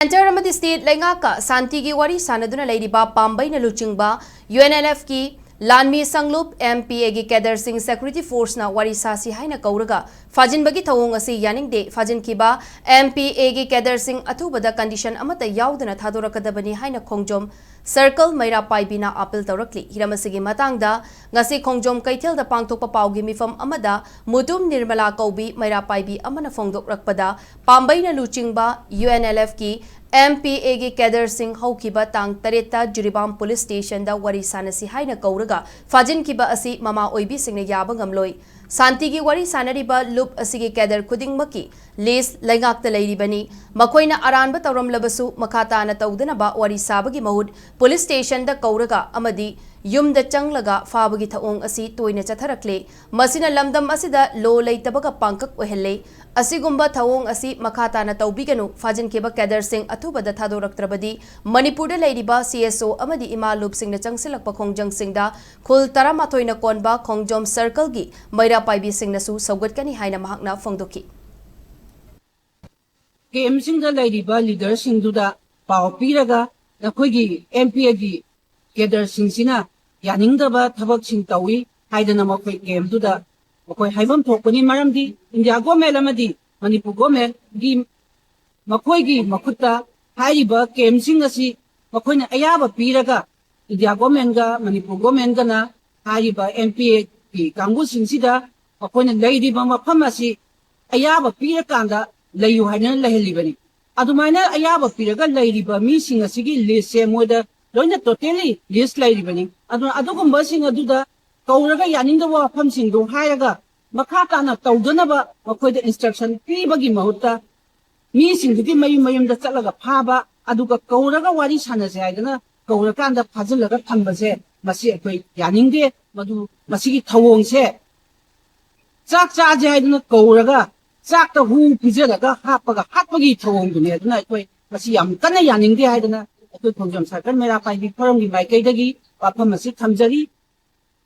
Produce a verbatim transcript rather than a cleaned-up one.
Centre ꯑꯃꯗꯤ state ꯂꯩꯉꯥꯛꯀ ꯁꯥꯟꯇꯤꯒꯤ ꯋꯥꯔꯤ ꯁꯥꯟꯅꯗꯨꯅ ꯂꯩꯔꯤꯕ ꯄꯥꯝꯕꯩꯅ ꯂꯨꯆꯤꯡꯕ ꯌꯨ ꯑꯦꯟ ꯑꯦꯜ ꯑꯦꯐꯀꯤ ꯂꯥꯟꯃꯤ ꯁꯪꯂꯨꯞ ꯑꯦꯝ ꯄꯤ ꯑꯦꯒꯤ ꯀꯦꯗꯔꯁꯤꯡ ꯁꯦꯀ꯭ꯌꯨꯔꯤꯇꯤ ꯐꯣꯔꯁꯅ ꯋꯥꯔꯤ ꯁꯥꯁꯤ ꯍꯥꯏꯅ ꯀꯧꯔꯒ ꯐꯥꯖꯤꯟꯕꯒꯤ ꯊꯧꯑꯣꯡ ꯑꯁꯤ ꯌꯥꯅꯤꯡꯗꯦ, ꯐꯥꯖꯤꯟꯈꯤꯕ ꯑꯦꯝ ꯄꯤ ꯑꯦꯒꯤ ꯀꯦꯗꯔꯁꯤꯡ ꯑꯊꯨꯕꯗ ꯀꯟꯗꯤꯁꯟ ꯑꯃꯠꯇ ꯌꯥꯎꯗꯅ ꯊꯥꯗꯣꯔꯛꯀꯗꯕꯅꯤ ꯍꯥꯏꯅ ꯈꯣꯡꯖꯣꯝ ꯁꯔꯀꯜ ꯃꯩꯔꯥ ꯄꯥꯏꯕꯤꯅ ꯑꯥꯄꯤꯜ ꯇꯧꯔꯛꯂꯤ꯫ ꯍꯤꯔꯝ ꯑꯁꯤꯒꯤ ꯃꯇꯥꯡꯗ ꯉꯁꯤ ꯈꯣꯡꯖꯣꯝ ꯀꯩꯊꯦꯜꯗ ꯄꯥꯡꯊꯣꯛꯄ ꯄꯥꯎꯒꯤ ꯃꯤꯐꯝ ꯑꯃꯗ ꯃꯨꯇꯨꯝ ꯅꯤꯔꯃꯂꯥ ꯀꯧꯕꯤ ꯃꯩꯔꯥ ꯄꯥꯏꯕꯤ ꯑꯃꯅ ꯐꯣꯡꯗꯣꯛꯂꯛꯄꯗ, ꯄꯥꯝꯕꯩꯅ ꯂꯨꯆꯤꯡꯕ ꯌꯨ ꯑꯦꯟ ꯑꯦꯜ ꯑꯦꯐꯀꯤ ꯑꯦꯝ ꯄꯤ ꯑꯦꯒꯤ ꯀꯦꯗꯔꯁꯤꯡ ꯍꯧꯈꯤꯕ ꯇꯥꯡ ꯇꯔꯦꯠꯇ ꯖꯤꯔꯤꯕꯥꯝ ꯄꯨꯂꯤꯁ ꯁ꯭ꯇꯦꯁꯟꯗ ꯋꯥꯔꯤ ꯁꯥꯟꯅꯁꯤ ꯍꯥꯏꯅ ꯀꯧꯔꯒ ꯐꯥꯖꯤꯟꯈꯤꯕ ꯑꯁꯤ ꯃꯃꯥ ꯑꯣꯏꯕꯤꯁꯤꯡꯅ ꯌꯥꯕ ꯉꯝꯂꯣꯏ꯫ ꯁꯥꯟꯇꯤꯒꯤ ꯋꯥꯔꯤ ꯁꯥꯟꯅꯔꯤꯕ ꯂꯨꯞ ꯑꯁꯤꯒꯤ ꯀꯦꯗꯔ ꯈꯨꯗꯤꯡꯃꯛꯀꯤ ꯂꯤꯁ ꯂꯩꯉꯥꯛꯇ ꯂꯩꯔꯤꯕꯅꯤ꯫ ꯃꯈꯣꯏꯅ ꯑꯔꯥꯟꯕ ꯇꯧꯔꯝꯂꯕꯁꯨ ꯃꯈꯥ ꯇꯥꯅ ꯇꯧꯗꯅꯕ ꯋꯥꯔꯤ ꯁꯥꯕꯒꯤ ꯃꯍꯨꯠ ꯄꯨꯂꯤꯁ ꯁ꯭ꯇꯦꯁꯟꯗ ꯀꯧꯔꯒ ꯑꯃꯗꯤ ꯌꯨꯝꯗ ꯆꯪꯂꯒ ꯐꯥꯕꯒꯤ ꯊꯧꯑꯣꯡ ꯑꯁꯤ ꯇꯣꯏꯅ ꯆꯠꯊꯔꯛꯂꯦ꯫ ꯃꯁꯤꯅ ꯂꯝꯗꯝ ꯑꯁꯤꯗ ꯂꯣ ꯂꯩꯇꯕꯒ ꯄꯥꯡꯀꯛ ꯑꯣꯏꯍꯜꯂꯦ꯫ ꯑꯁꯤꯒꯨꯝꯕ ꯊꯧꯑꯣꯡ ꯑꯁꯤ ꯃꯈꯥ ꯇꯥꯅ ꯇꯧꯕꯤꯒꯅꯨ꯫ ꯐꯥꯖꯤꯟꯈꯤꯕ ꯀꯦꯗꯔꯁꯤꯡ ꯑꯊꯨꯕꯗ ꯊꯥꯗꯣꯔꯛꯇ꯭ꯔꯕꯗꯤ ꯃꯅꯤꯄꯨꯔꯗ ꯂꯩꯔꯤꯕ ꯁꯤ ꯑꯦꯁ ꯑꯣ ꯑꯃꯗꯤ ꯏꯃꯥ ꯂꯨꯞꯁꯤꯡꯅ ꯆꯪꯁꯤꯜꯂꯛꯄ ꯈꯣꯡꯖꯪꯁꯤꯡꯗ ꯈꯨꯜ ꯇꯔꯥꯃꯥꯊꯣꯏꯅ ꯀꯣꯟꯕ ꯈꯣꯡꯖꯣꯝ ꯁꯔꯀꯜꯒꯤ ꯃꯩꯔꯥ ꯄꯥꯏꯕꯤꯁꯤꯡꯅꯁꯨ ꯁꯧꯒꯠꯀꯅꯤ ꯍꯥꯏꯅ ꯃꯍꯥꯛꯅ ꯐꯣꯡꯗꯣꯛꯈꯤ꯫ ꯀꯦꯝꯁꯤꯡꯗ ꯂꯩꯔꯤꯕ ꯂꯤꯗꯔꯁꯤꯡꯗꯨꯗ ꯄꯥꯎ ꯄꯤꯔꯒ ꯅꯈꯣꯏꯒꯤ ꯑꯦꯝ ꯄꯤ ꯑꯦꯒꯤ ꯀꯦꯗꯔꯁꯤꯡꯁꯤꯅ ꯌꯥꯅꯤꯡꯗꯕ ꯊꯕꯛꯁꯤꯡ ꯇꯧꯏ ꯍꯥꯏꯗꯅ ꯃꯈꯣꯏ ꯀꯦꯝꯗꯨꯗ ꯃꯈꯣꯏ ꯍꯥꯏꯐꯝ ꯊꯣꯛꯄꯅꯤ꯫ ꯃꯔꯝꯗꯤ ꯏꯟꯗꯤꯌꯥ ꯒꯣꯔꯃꯦꯟ ꯑꯃꯗꯤ ꯃꯅꯤꯄꯨꯔ ꯒꯣꯔꯃꯦꯟꯒꯤ ꯃꯈꯣꯏꯒꯤ ꯃꯈꯨꯠꯇ ꯍꯥꯏꯔꯤꯕ ꯀꯦꯝꯁꯤꯡ ꯑꯁꯤ ꯃꯈꯣꯏꯅ ꯑꯌꯥꯕ ꯄꯤꯔꯒ ꯏꯟꯗꯤꯌꯥ ꯒꯣꯔꯃꯦꯟꯒ ꯃꯅꯤꯄꯨꯔ ꯒꯣꯔꯃꯦꯟꯒꯅ ꯍꯥꯏꯔꯤꯕ ꯑꯦꯝ ꯄꯤ ꯑꯦꯒꯤ ꯀꯥꯡꯕꯨꯁꯤꯡꯁꯤꯗ ꯃꯈꯣꯏꯅ ꯂꯩꯔꯤꯕ ꯃꯐꯝ ꯑꯁꯤ ꯑꯌꯥꯕ ꯄꯤꯔꯀꯥꯟꯗ ꯂꯩꯌꯨ ꯍꯥꯏꯗꯅ ꯂꯩꯍꯜꯂꯤꯕꯅꯤ꯫ ꯑꯗꯨꯃꯥꯏꯅ ꯑꯌꯥꯕ ꯄꯤꯔꯒ ꯂꯩꯔꯤꯕ ꯃꯤꯁꯤꯡ ꯑꯁꯤꯒꯤ ꯂꯤꯁꯁꯦ ꯃꯣꯏꯗ ꯂꯣꯏꯅ ꯇꯣꯇꯦꯂꯤ ꯂꯤꯁ ꯂꯩꯔꯤꯕꯅꯤ꯫ ꯑꯗꯨꯅ ꯑꯗꯨꯒꯨꯝꯕꯁꯤꯡ ꯑꯗꯨꯗ ꯀꯧꯔꯒ ꯌꯥꯅꯤꯡꯗꯕ ꯋꯥꯐꯝꯁꯤꯡꯗꯣ ꯍꯥꯏꯔꯒ ꯃꯈꯥ ꯇꯥꯅ ꯇꯧꯗꯅꯕ ꯃꯈꯣꯏꯗ ꯏꯟꯁꯇ꯭ꯔꯛꯁꯟ ꯄꯤꯕꯒꯤ ꯃꯍꯨꯠꯇ ꯃꯤꯁꯤꯡꯗꯨꯒꯤ ꯃꯌꯨꯝ ꯃꯌꯨꯝꯗ ꯆꯠꯂꯒ ꯐꯥꯕ, ꯑꯗꯨꯒ ꯀꯧꯔꯒ ꯋꯥꯔꯤ ꯁꯥꯟꯅꯁꯦ ꯍꯥꯏꯗꯅ ꯀꯧꯔꯀꯥꯟꯗ ꯐꯥꯖꯤꯜꯂꯒ ꯊꯝꯕꯁꯦ ꯃꯁꯤ ꯑꯩꯈꯣꯏ ꯌꯥꯅꯤꯡꯗꯦ꯫ ꯃꯗꯨ ꯃꯁꯤꯒꯤ ꯊꯧꯑꯣꯡꯁꯦ ꯆꯥꯛ ꯆꯥꯁꯦ ꯍꯥꯏꯗꯅ ꯀꯧꯔꯒ ꯆꯥꯛꯇ ꯍꯨ ꯄꯤꯖꯔꯒ ꯍꯥꯞꯄꯒ ꯍꯥꯠꯄꯒꯤ ꯊꯧꯑꯣꯡꯗꯨꯅꯤ꯫ ꯑꯗꯨꯅ ꯑꯩꯈꯣꯏ ꯃꯁꯤ ꯌꯥꯝ ꯀꯟꯅ ꯌꯥꯅꯤꯡꯗꯦ ꯍꯥꯏꯗꯅ ꯑꯩꯈꯣꯏ ꯈꯣꯡꯖꯣꯝ ꯁꯔꯀꯜ ꯃꯩꯔꯥ ꯄꯥꯏꯕꯤ ꯐꯣꯔꯝꯒꯤ ꯃꯥꯏꯀꯩꯗꯒꯤ ꯋꯥꯐꯝ ꯑꯁꯤ ꯊꯝꯖꯔꯤ꯫